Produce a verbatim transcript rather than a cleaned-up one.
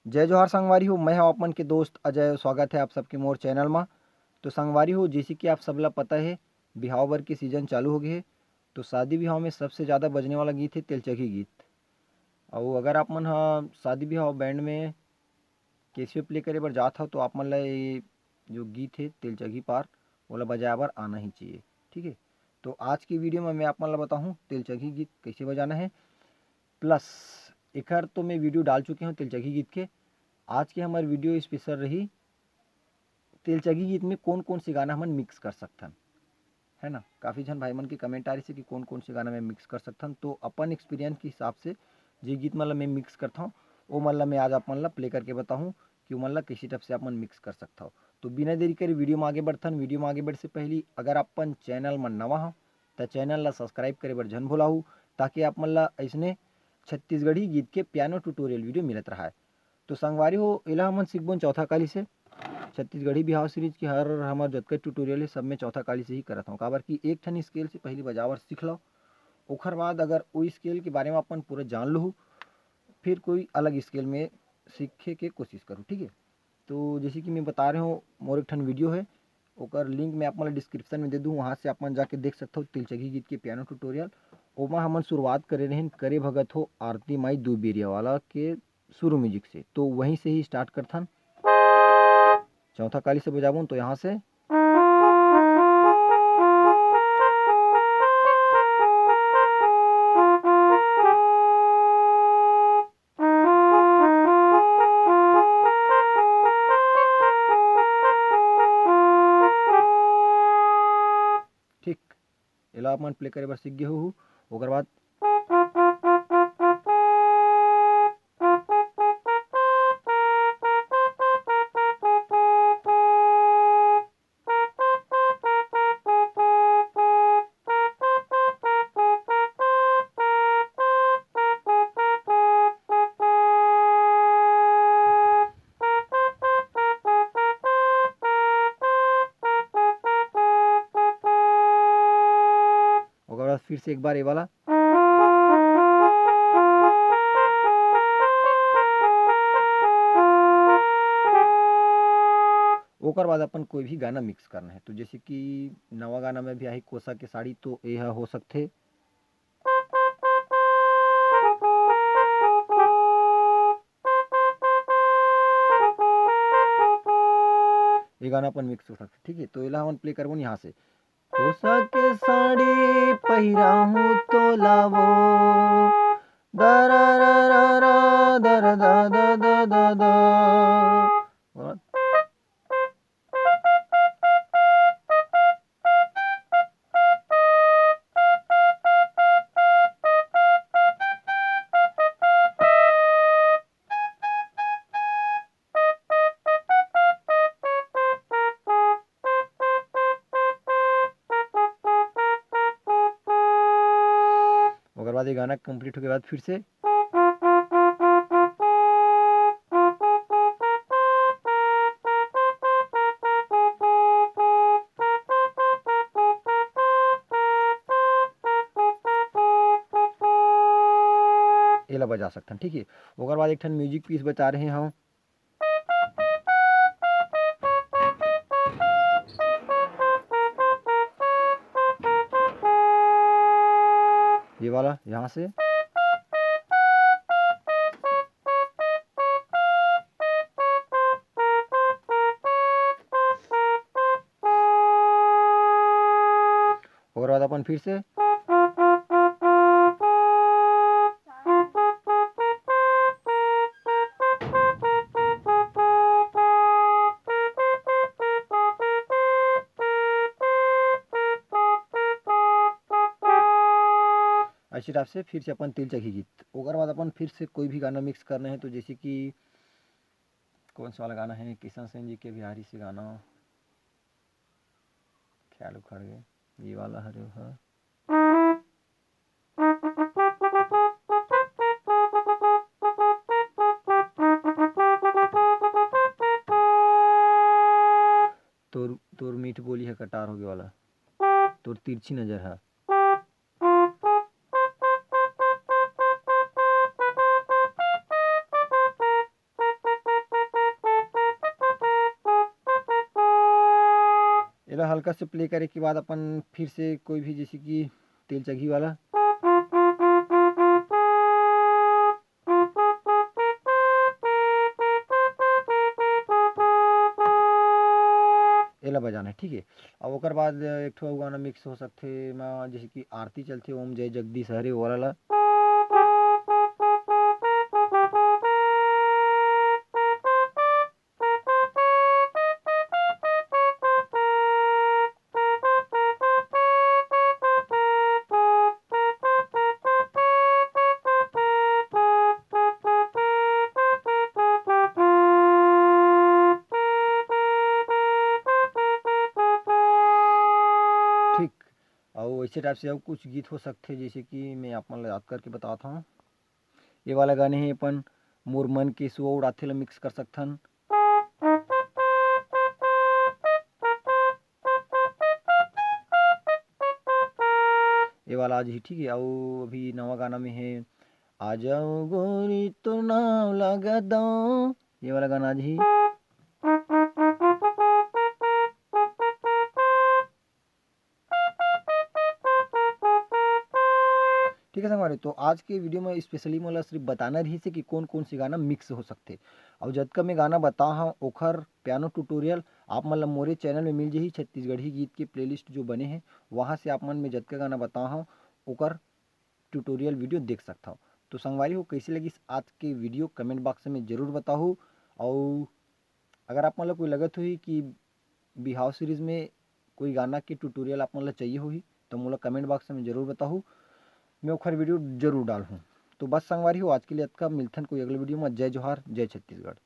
जय जोहार संगवारी हो, मैं हूं आप मन के दोस्त अजय। स्वागत है आप सबके मोर चैनल मा। तो संगवारी हो, जैसे कि आप सबला पता है, बिहाव बर के सीजन चालू हो गए है। तो शादी बिहाव में सबसे ज़्यादा बजने वाला गीत है तेलचघी गीत। और अगर आप मन ह शादी बिहाव बैंड में कैसियो प्ले करे बर जात हो, तो आप मन ला ये जो गीत है तेलचघी पार, ओला बजाए बर आना ही चाहिए। ठीक है, तो आज की वीडियो में मैं आप मन ला बताहूँ तेलचघी गीत कैसे बजाना है। प्लस एकर तो मैं वीडियो डाल चुके हूँ तेलचघी गीत के। आज के हमार वीडियो स्पेशल रही तेलचघी गीत में कौन कौन से गाना हमन मिक्स कर सकथन, है ना। काफ़ी झन भाई मन के कमेंट आ रही से कि कौन कौन से गाना में मिक्स कर सकथन। तो अपन एक्सपीरियंस के हिसाब से जे गीत मन ला मैं मिक्स करथौं, वो मन ला मैं आज आप मन ला प्ले करके बताहूँ कि वो मन ला कैसी टाइप से आप मन मिक्स कर सकथव। तो बिना देरी करे वीडियो में आगे बढ़थन। वीडियो में आगे बढ़े से पहली अगर आप अपन चैनल में नवा हो, तो चैनल ला सब्सक्राइब करे बर झन भुलाहू, ताकि आप मन ला ऐसने छत्तीसगढ़ी गीत के पियानो ट्यूटोरियल वीडियो मिलत रहा है। तो संगवारी हो, एला हमन सीखबोन चौथा काली से। छत्तीसगढ़ी बिहाव सीरीज के हर हमर जतका ट्यूटोरियल है, सब में चौथा काली से ही करत हौं, काबर कि एक ठन स्केल से पहली बजावर सीख लो, ओखर बाद अगर वो स्केल के बारे में अपन पूरा जान लूहू, फिर कोई अलग स्केल में सीखे के कोशिश करूँ, ठीक है। तो जैसे कि मैं बता रहे हूँ, मोर एक ठन वीडियो है, ओकर लिंक मैं आप मन ला डिस्क्रिप्शन में दे दूँ, वहाँ से आप मन जाके देख सकते हो तिलचगी गीत के पियानो ट्यूटोरियल। ओमा हमन शुरुआत करे रहेन करे भगत हो आरती माई दू बेरिया वाला के शुरू म्यूजिक से, तो वहीं से ही स्टार्ट करथन। चौथा काली से बजाबोन तो यहाँ से ठीक, एला आप मन प्ले करे बर सीख गे हो। ओकर बाद ओकर बाद फिर से एक बार ये वाला। ओकर बाद अपन कोई भी गाना मिक्स करना है, तो जैसे कि नवा गाना में भी आही कोसा के साड़ी, तो ये ह हो सकथे। ये गाना अपन मिक्स हो सकथे, ठीक है। तो एला हमन प्ले करबो यहाँ से। कोसा के साड़ी पहिराहूँ तो लावो, दरा रा रा रा, दरा दा दा दा दा दा। ओकर बाद ये गाना कंप्लीट होके बाद फिर से एला बजा सकथन, ठीक है। ओकर बाद एक ठन म्यूजिक पीस बचा रहे हौं। ये वाला यहाँ से। ओकर बाद अपन फिर से ऐसे टाइप से फिर से अपन तिलचघी गीत। ओकर बाद अपन फिर से कोई भी गाना मिक्स करना है, तो जैसे कि कौन सा वाला गाना है, किशन सेन जी के बिहारी से गाना, ख्याल उखड़ गए, ये वाला हरे ह। तोर, तोर मीठ बोली है कटार होगे वाला, तोर तिरछी नजर है। एला हल्का से प्ले करे के बाद अपन फिर से कोई भी, जैसे कि तेल चघी वाला, एला बजाना है, ठीक है। अब ओकर बाद एक ठो अउ गाना मिक्स हो सकथे एमा, जैसे कि आरती चलथे, ओम जय जगदीश हरे, ओला ला। ठीक, अउ ऐसे टाइप से अउ कुछ गीत हो सकथे, जैसे कि मैं आप मन ला याद करके बतात हूँ। ये वाला गाने हे अपन मोर मन के सुआ उड़ाथे ला मिक्स कर सकथन। ये वाला आज ही ठीक है। अउ अभी नवा गाना में है, आ जाओ गोरी तो नाव लगा दो, ये वाला गाना आज ही। ठीक है संगवारी, तो आज के वीडियो में स्पेशली मोला सिर्फ बताना रहिस हे कि कौन कौन से गाना मिक्स हो सकथे। अउ जतका मैं गाना बता हूँ ओखर पियानो ट्यूटोरियल आप मन ला मोरे चैनल में मिल जाही। छत्तीसगढ़ी गीत के प्लेलिस्ट जो बने हैं, वहाँ से आप मन में जतका गाना बता हूँ ओकर ट्यूटोरियल वीडियो देख सकता हो। तो संगवारी हो, कैसे लगिस आज के वीडियो, कमेंट बॉक्स में जरूर बताहू। अउ अगर आप मन ला कोई लगत होही कि बिहाव सीरीज में कोई गाना के ट्यूटोरियल आप मन ला चाहिए होही, तो मोला कमेंट बॉक्स में जरूर बताहू, मैं ओखर वीडियो जरूर डालहूँ। तो बस संगवारी हो, आज के लिए अतका, मिलथन कोई अगले वीडियो में। जय जोहार, जय छत्तीसगढ़।